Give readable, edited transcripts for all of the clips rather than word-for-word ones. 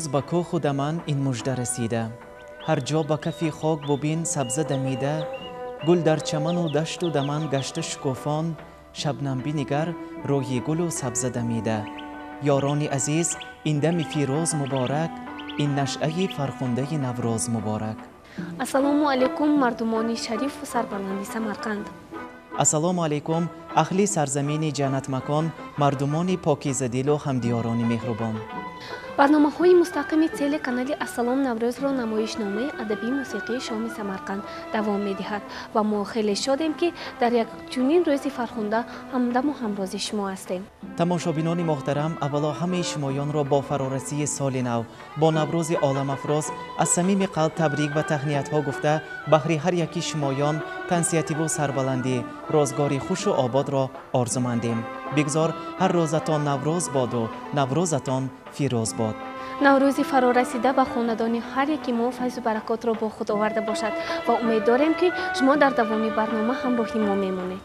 Наврӯз ба кӯху даман ин мужда расида, ҳар ҷо ба кафи хок бубин сабза дамида, гул дар чаману дашту даман гашта шукуфон, шабнам бинигар рӯи гулу сабза дамида. Ёрони азиз, ин дами фирӯз муборак, ин нашъаи фархундаи Наврӯз муборак. Ассалому алайкум, мардумони шарифу сарбаланди Самарқанд. Ассалому алайкум, аҳли сарзамини ҷаннатмакон, мардумони покизадилу ҳамдиёрони меҳрубон. Барномаҳои мустақими телеканали Ассалом Наврӯзро намоишномаи адабии мусиқии шоми Самарқанд давом медиҳад ва мо хеле шодем, ки дар як чунин рӯзи фархунда ҳамдаму ҳамрози шумо ҳастем. Тамошобинони муҳтарам, аввало ҳамаи шумоёнро бо фарорасии соли нав, бо Наврӯзи оламафрӯз аз самими қалб табрик ва таҳниятҳо гуфта, баҳри ҳар яки шумоён тансиятиву сарбаландӣ, рӯзгори хушу ободро орзумандем. Бигзор ҳар рӯзатон Наврӯз боду Наврӯзатон фирӯз бод. Наврӯзи фарорасида ба хонадони ҳар яки мо файзу баракотро бо худ оварда бошад ва умед дорем, ки шумо дар давоми барнома ҳамроҳи мо мемонед.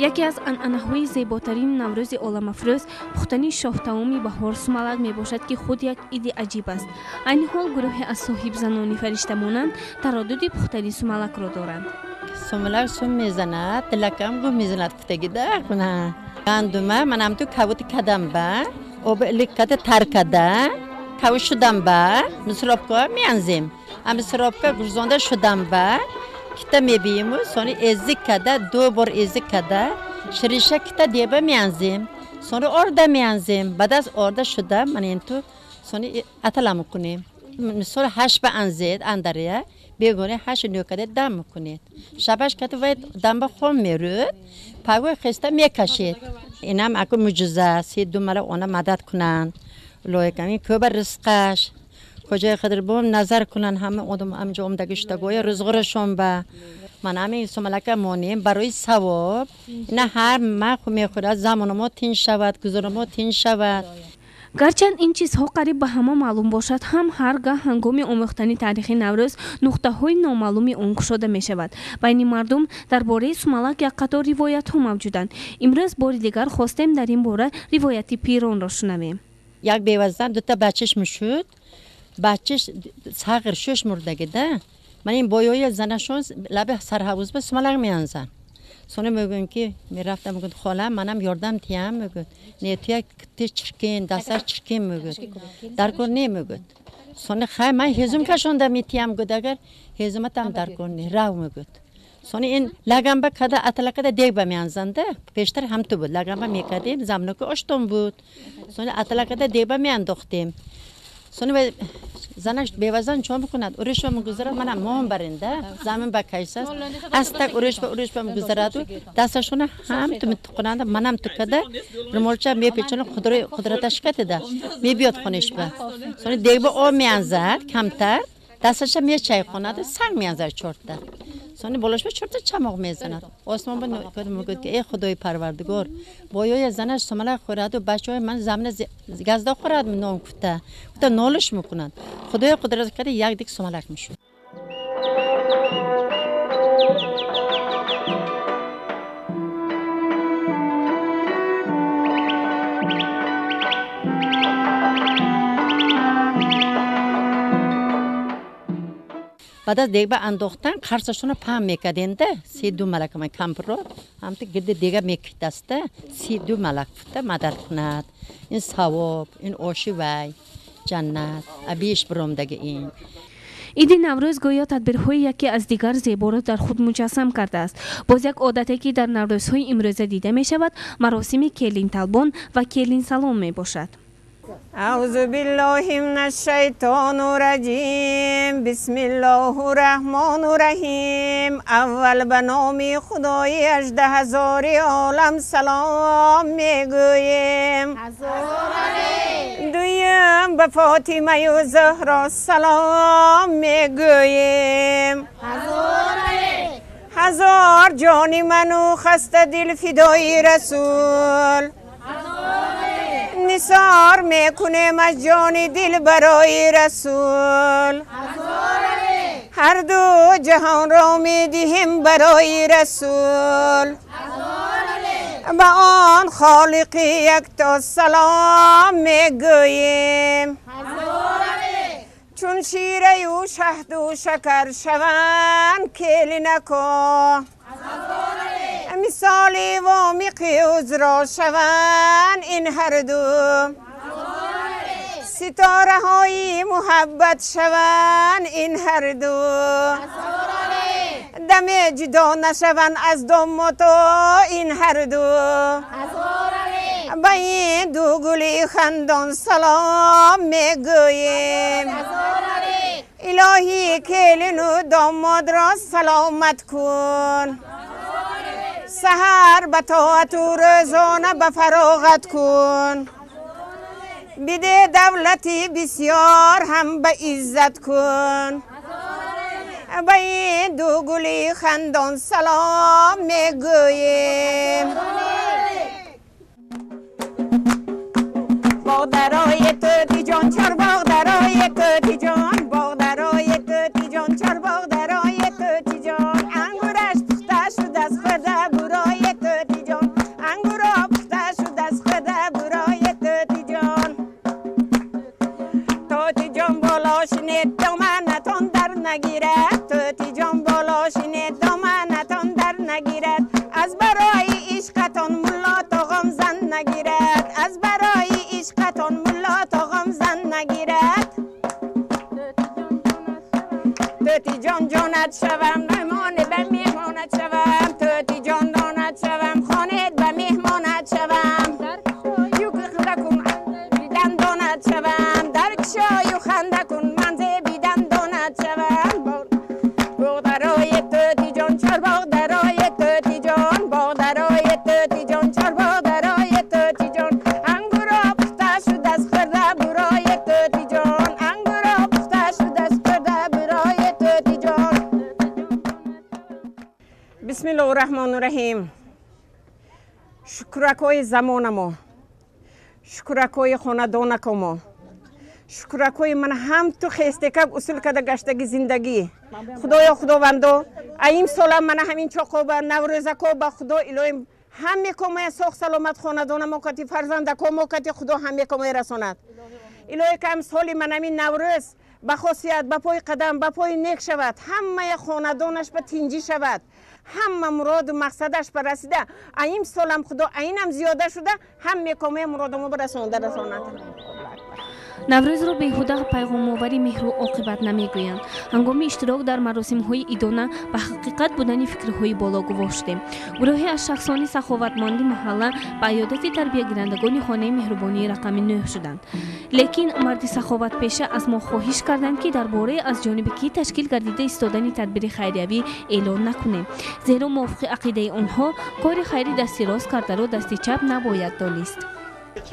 Яке аз анъанаҳои зеботарини Наврӯзи оламафрӯз пухтани шоҳтаоми баҳор сумалак мебошад, ки худ як иди аҷиб аст. Айни ҳол гурӯҳе аз соҳибзанони фариштамонанд тараддуди пухтани сумалакро доранд. Сумалак сум мезанад, дилакам гум мезанад пухтагида. Гандума манам ту кавути кадам ба, оби илик када тар када, кавут шудам ба, мисробка меанзем. Ам мисробка гурзонда шудам ба, кита мебиему, сони эзик када, ду бор эзик када, шириша кита деба меанзем, сони орда меанзем. Баъд аз орда шуда, ман ин ту сони атала мекунем. Мисол ҳашт ба анзед, андария, бегоне ҳашт нӯ када дам мекунед. Шабаш када вай дамба хом мерӯд, пагоҳ хеста мекашед. Инам аку муъҷиза, се ду мала она мадад кунанд. Лоиқам ин кӯба ризқаш. Хоҷаи Қидирбом назар кунанд ҳама одам амҷо омдаги шудагоя рӯзғорашон ба. Ман ҳамин сумалака монем барои савоб. Ина ҳар ма мехӯрад, замони мо тинч шавад, гузари мо тинч шавад. Гарчанд ин чизҳо қариб ба ҳама маълум бошад ҳам, ҳар гаҳ ҳангоми омӯхтани таърихи Наврӯз нуқтаҳои номаълуми он кушода мешавад. Байни мардум дар бораи сумалак як қатор ривоятҳо мавҷуданд. Имрӯз бори дигар хостем дар ин бора ривояти пиронро шунавем. Як бевазан дута бачаш мешуд, бачаш сағир шуш мурдагида. Ман ин боёи занашон лаби сарҳавуз ба сумалак меанзан. Сони мегӯем ки мерафтам, мегӯяд хола манам ёрдам тиям, мегӯяд не ту як ти чиркин, дасташ чиркин, мегӯяд даркор не, мегӯяд. Сони хай ман ҳезум кашонда метиям, гӯяд агар ҳезуматам даркор не, рав, мегӯяд. Сони ин лаганба када аталакада дегба меанзанда, пештар ҳамту буд, лаганба мекардем, замноки оштон буд. Сони аталакада дегба меандохтем. Сони занаш бевазан чон бикунад, урушба мегузарад, манам мон баринда, замин ба кайсаст, астак урушба урушба мегузараду, дасташона ҳам ту митқунанда, манам тукада, румолча мепечона, қудраташ катида, мебиёд хонишба. Сони дегба об меанзад, камтар, дасташа мечайқонаду, санг меанзад чорта. Сони болошба чорта чамоқ мезанад. Осмон ба мегӯяд ки эй Худои Парвардигор, боёя занаш сумалак хӯраду, бачаҳои ман замина газда хӯрад, нон куфта. Куфта нолиш мекунад. Худои қудрат карда як дик сумалак мешуд. Баъд аз дегба андохтан қарсашона паҳн мекардемда, се ду малак ман кампирро ҳамта гирди дега мекидаста, се ду малак фута мадад кунад. Ин савоб, ин оши вай, ҷаннат, абиш биромдаги ин. Иди Наврӯз гӯё тадбирҳои яке аз дигар зеборо дар худ муҷассам кардааст. Боз як одате, ки дар наврӯзҳои имрӯза дида мешавад, маросими келинталбон ва келинсалом мебошад. أعوذ بالله من الشيطان الرجيم بسم الله الرحمن الرحیم. اول به نام خدای 18,000 عالم سلام میگوییم. دویم Ба Фотимаю Зуҳро салом мегӯем. Ҳазор ҷони ману хаста дил фидои Расул. Нисор мекунем аз ҷони дил барои Расул. Ҳар ду ҷаҳонро медиҳем барои Расул. Ба он Холиқи якто салом мегӯем. Чун шираю шаҳду шакар шаванд келинако, мисоли вомиқи узро шаванд ин ҳарду, ситораҳои муҳаббат шаванд ин ҳарду, даме ҷудо нашаванд аз домото ин ҳарду. Ба ин ду гули хандон салом мегӯем. Илоҳӣ келину домодро саломат кун, саҳар ба тоату рӯзона ба фароғат кун, биде давлати бисёр ҳам ба иззат кун. Ба ин ду гули хандон салом мегӯем. Боғ дарои тӯтиҷон, чорбоғ дарои тӯтиҷон, боғ дарои тӯтиҷон, чорбоғ дарои тӯтиҷон, ангураш пухта шуд аз хӯрда бурои тӯтиҷон, ангуро пухта шуд аз хӯрда бурои тӯтиҷон. Тӯтиҷон боло шинед доманатон дар нагирад, тӯтиҷон боло шинед доманатон дар нагирад, аз барои ишқатон мулло тоғом зан нагирад, аз барои ишқатон мулло тоғом зан нагирад. Тӯтиҷон ҷонат шавам, меҳмоне ба меҳмонат шавам, тӯтиҷон донат шавам, хонет ба меҳмонат шавам, юханда кун бидандонат шавам, дар кишою ханда кун манзе бидандонат шавам. Боғ дарои тӯтиҷон, чорбоғ дарои тӯтиҷон, боғ дарои тӯтиҷон, чорбоғ дарои тӯтиҷон, ангуро пухта шуд аз хӯрда бурои тӯтиҷон, ангуро пухта шуд аз хӯрда бурои тӯтиҷон. Бисмиллоҳу раҳмону раҳим. Шукракои замонамо, шукракои хонадонакомо, шукракои ман ҳам ту хестекак усул када гаштаги зиндагӣ. Худоё худовандо, аим сола мана ҳамин чоқоба наврӯзакоба худо илоҳим ҳаме комая соғ саломат хонадонамо кати фарзандакомо кати худо ҳаме комая расонад. Илоҳе кам соли ман ҳамин наврӯз ба хосият, ба пои қадам, ба пои нек шавад, ҳамая хонадонаш ба тинҷӣ шавад, ҳама муроду мақсадаш ба расида, аим солам худо аинам зиёда шуда, ҳаме комая муродомо ба расонда расонад. Наврӯзро беҳуда пайғомовари меҳру оқибат намегӯянд. Ҳангоми иштирок дар маросимҳои идона ба ҳақиқат будани фикрҳои боло гувоҳ шудем. Гурӯҳе аз шахсони саховатманди маҳалла ба аёдати тарбиягирандагони хонаи меҳрубонии рақами 9 шуданд. Лекин марди саховатпеша аз мо хоҳиш карданд, ки дар бораи аз ҷониби кӣ ташкил гардида истодани тадбири хайриявӣ эълон накунем, зеро мувофиқи ақидаи онҳо кори хайри дасти рост кардаро дасти чап набояд донист.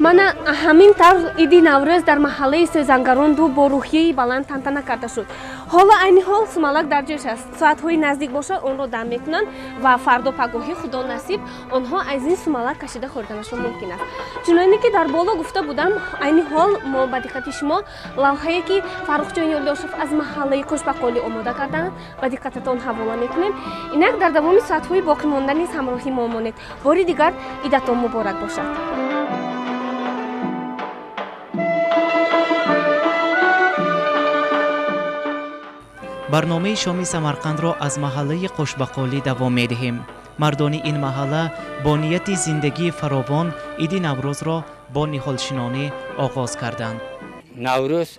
Мана ҳамин тавр иди Наврӯз дар маҳаллаи Сӯзангарон ду бо рӯҳияи баланд тантана карда шуд. Ҳоло айни ҳол сумалак дар ҷӯш аст. Соатҳои наздик бошад онро дам мекунанд ва фардо пагоҳӣ худо насиб онҳо аз ин сумалак кашида хӯрданашон мумкин аст. Чуноне ки дар боло гуфта будам, айни ҳол мо ба диққати шумо лавҳае ки Фаррухҷон Ёлдошев аз маҳаллаи Қӯшбаққолӣ омода карданд ба диққататон ҳавола мекунем. Инак дар давоми соатҳои боқимонда низ ҳамроҳи мо монед. Бори дигар идатон муборак бошад. Барномаи шоми Самарқандро аз маҳаллаи Қӯшбаққолӣ давом медиҳем. Мардони ин маҳалла бо нияти зиндагии фаровон иди Наврӯзро бо ниҳолшинонӣ оғоз карданд. Наврӯз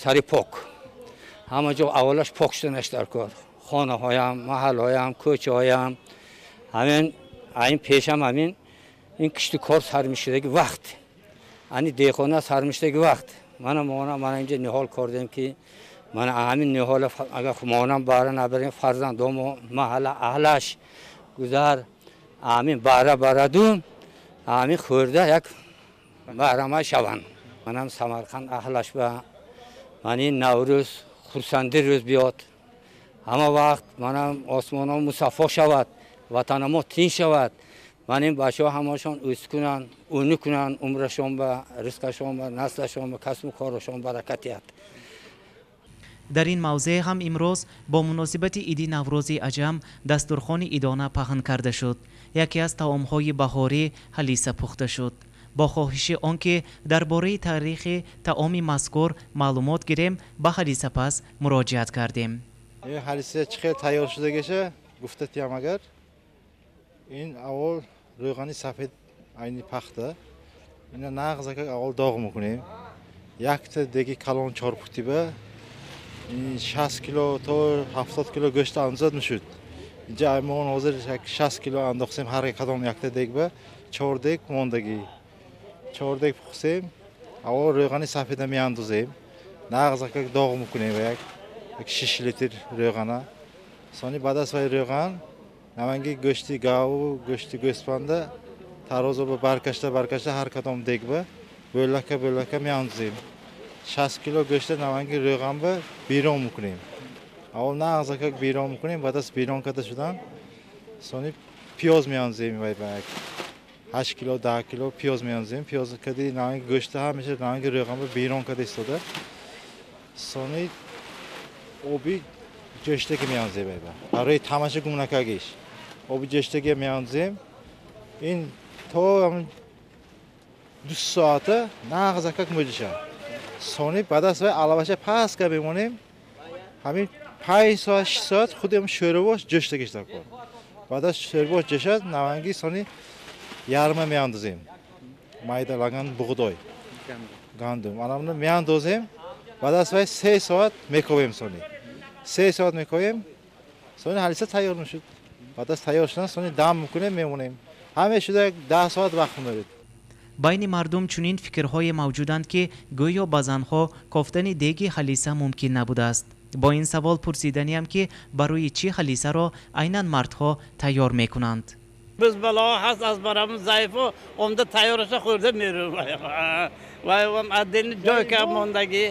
сари пок, ҳама ҷо аввалаш пок шуданаш дар кор, хонаҳоям, маҳаллаҳоям, кӯчаҳоям, ҳамин айн пешам ҳамин ин кишту кор сар мешудаги вақт, ани деҳқона сар мешудаги вақт. Мана мона мана инҷа ниҳол кордем ки мана ҳамин ниҳола агар монам баҳра набарем фарзандомо маҳалла аҳлаш гузар ҳамин баҳра бараду ҳамин хӯрда як баҳрама шаванд. Манам Самарқанд аҳлаш ба ман ин Наврӯз хурсандӣ рӯз биёд. Ҳама вақт манам осмонҳо мусаффо шавад, ватанамо тинч шавад. Ман ин бачаҳо ҳамашон ӯс кунанд, уни кунанд, умрашон ба ризқашон ба наслашон ба касбу корашон баракат диҳад. Дар ин мавзеъ ҳам имрӯз бо муносибати иди Наврӯзи аҷам дастурхони идона паҳн карда шуд. Яке аз таомҳои баҳорӣ ҳалиса пухта шуд. Бо хоҳиши он ки дар бораи таърихи таоми мазкур маълумот гирем, ба ҳалисапаз муроҷиат кардем. Ин ҳалиса чӣ хел тайёр шудагиша гуфта тиям. Агар ин аввал рӯғани сафед, айни пахта, ина нағзака аввал доғ мекунем. Якта деги калон чорпутиба 60 кило то 70 кило гӯшт андозад мешуд. Инҷа мо ҳозир 60 кило андохсем, ҳар кадом якта дегба чор дег мондагӣ. Чор дег пухсем, аввал рӯғани сафеда меандозем, нағзака доғ мекунем як 6 литр рӯғана. Сони баъд аз вай рӯған наманги гӯшти гаву гӯшти гӯспанда тарозо ба баркашта баркашта ҳар кадом дегба бӯлака бӯлака меандозем. 60 кило гӯшта наманги рӯғанба берон мекунем. Аввал нағзака берон мекунем, баъд аз берон карда шудан сони пиёз меандозем, вай ба як 8 кило 10 кило пиёз меандозем. Пиёз кади наманги гӯшта ҳамеша наманги рӯғанба берон карда истода. Сони оби ҷӯштаги меандозем, вай ба барои тамаша гум накагиш оби ҷӯштаги меандозем. Ин то 2 соата нағзакак мӯҷишад. Сони баъд аз вай алаваша паст ка мемонем, ҳамин 5 соат 6 соат худи ҳам шӯрбош ҷӯштагиш даркор. Баъд аз шӯрбош ҷӯшад, наванги сони ярма меандозем, майдалаган буғдой, гандум анамно меандозем. Баъд аз вай 3 соат мековем, сони 3 соат мековем, сони ҳалиса тайёр мешуд. Баъд аз тайёр шудан сони дам мекунем, мемонем. Ҳаме шуда 10 соат вақт меред. Байни мардум чунин фикрҳое мавҷуданд, ки гӯё ба занҳо кофтани деги ҳалиса мумкин набудааст. Бо ин савол пурсиданиам, ки барои чӣ ҳалисаро айнан мардҳо тайёр мекунанд. Biz бало ҳаст аз барам заифо омда тайёраша хӯрда мерӯм. Вай аддини ҷой ка мондагӣ.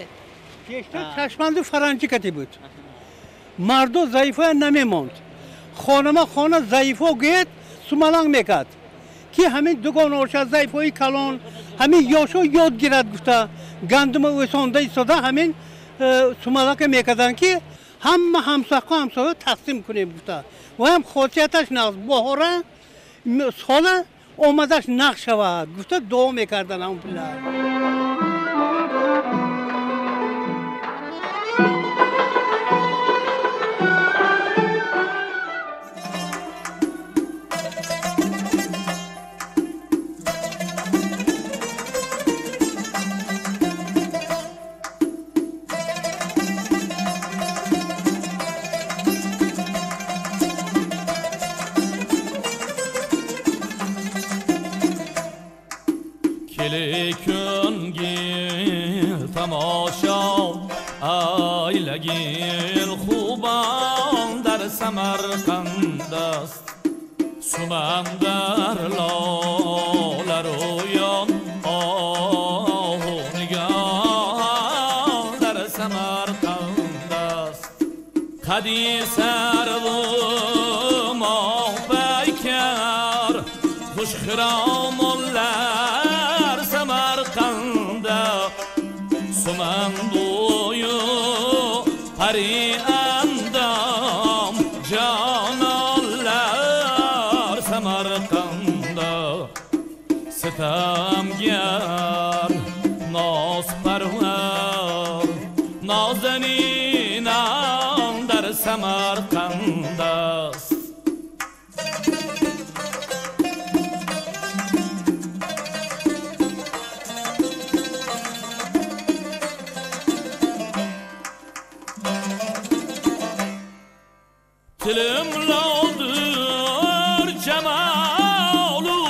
Пештар чашманду фаранҷӣ кати буд. Мардо заифоя намемонд. Хонама хона заифо гӯяд, сумаланг мекард, ки ҳамин дугоноша заифои калон ҳамин ёшо ёд гирад гуфта гандума ӯсонда истода ҳамин сумалака мекарданд, ки ҳама ҳамсоҳо ҳамсоя тақсим кунем гуфта. Ваям хосияташ нағз баҳора сола омадаш нағз шавад гуфта дуо мекарданд ҳамон пила. Aylagil xubon dar Samarqand аст, суман дар лола рӯён оҳу нигоҳ дар Самарқанд аст. Қади сарву моҳ пайкар хушхиромонлар Самарқанда, суман бӯю пари андом ҷононлар Самарқанда, ситамгар нозпарвар нозанинон дар Самарқанд аст. Tilim loldur jamolu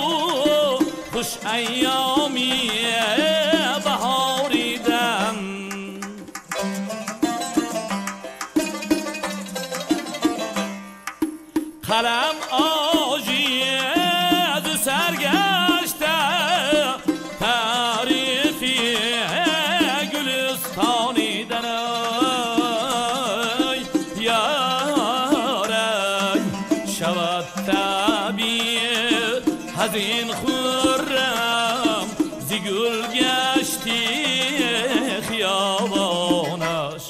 xush ayyomi bahoridan, qalam ojiz sargashta ta'rifi شود طبیع حزین خرم ز گل گشتی خیابانش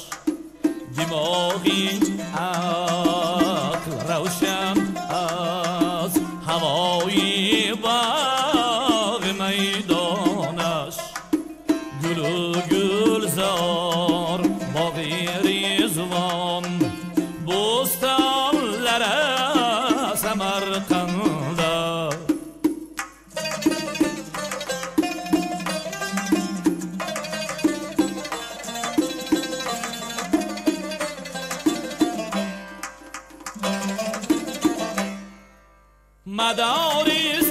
دماغی عقل روشن از هوای باغ میدانش گل و گلزار باغ رضوان بوستانlar Samarqandda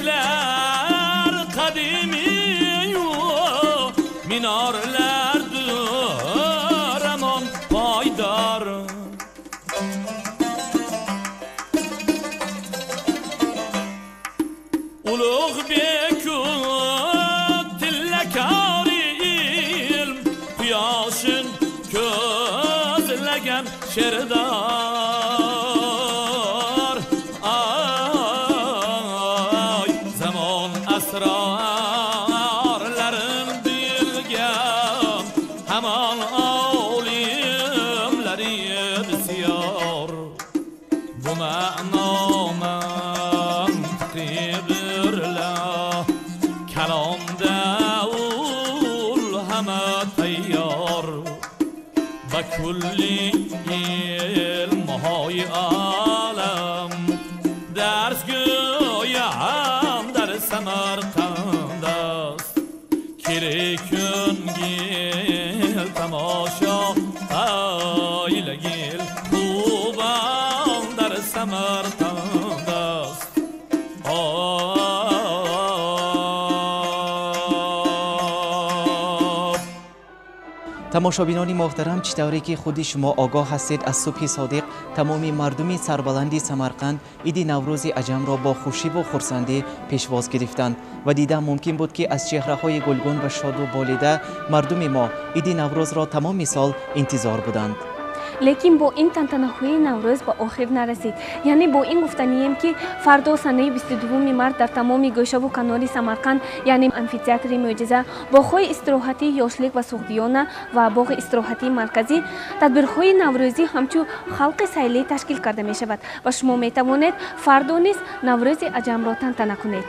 Madarislar qadimiy minorlardir amon poydor Ulug' beku tillakori ilm quyoshin ko'zlagan sherdor ay zamon asrorlarin bilgan hamon olimlari bisyor bu ma'no mantiqi birla kalomda ul hamma tayyor va kulli ilmهای olam dars go'yam dar Samarqand ast kerak ko'ngil tomosha aylagil xubam dar Samarqand ast Тамошобинони муҳтарам, чӣ тавре ки худи шумо огоҳ ҳастед, аз субҳи содиқ тамоми мардуми сарбаланди Самарқанд иди Наврӯзи аҷамро бо хушиву хурсандӣ пешвоз гирифтанд ва дида мумкин буд, ки аз чеҳраҳои гулгун ва шоду болида мардуми мо иди Наврӯзро тамоми сол интизор буданд. Лекин бо ин тантанаҳои Наврӯз ба охир нарасид. Яъне бо ин гуфтанием, ки фардо санаи 22 март дар тамоми гӯшаву канори Самарқанд, яъне амфитеатри мӯъҷиза, боғҳои истироҳатии Ёшлик ва Суғдиёна ва боғи истироҳатии марказӣ тадбирҳои наврӯзӣ ҳамчун халқи сайлӣ ташкил карда мешавад ва шумо метавонед фардо низ Наврӯзи аҷамро тантана кунед.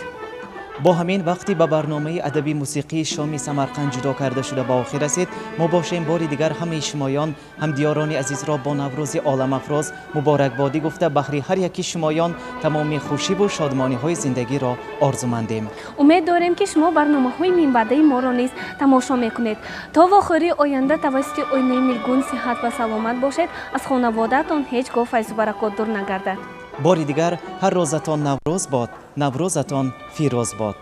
Бо ҳамин вақти ба барномаи адабӣ мусиқии шоми Самарқанд ҷудо карда шуда ба охир расид. Мо бошем бори дигар ҳамаи шумоён ҳамдиёрони азизро бо Наврӯзи оламафроз муборакбодӣ гуфта баҳри ҳар яки шумоён тамоми хушиву шодмониҳои зиндагиро орзумандем. Умед дорем, ки шумо барномаҳои минбаъдаи моро низ тамошо мекунед. То вохӯрии оянда тавассути оинаи нилгун сиҳат ва саломат бошед, аз хонаводаатон ҳеҷ гоҳ файзу баракот дур нагардад. Бори дигар ҳар рӯзатон Наврӯз бод, Наврӯзатон фирӯз бод.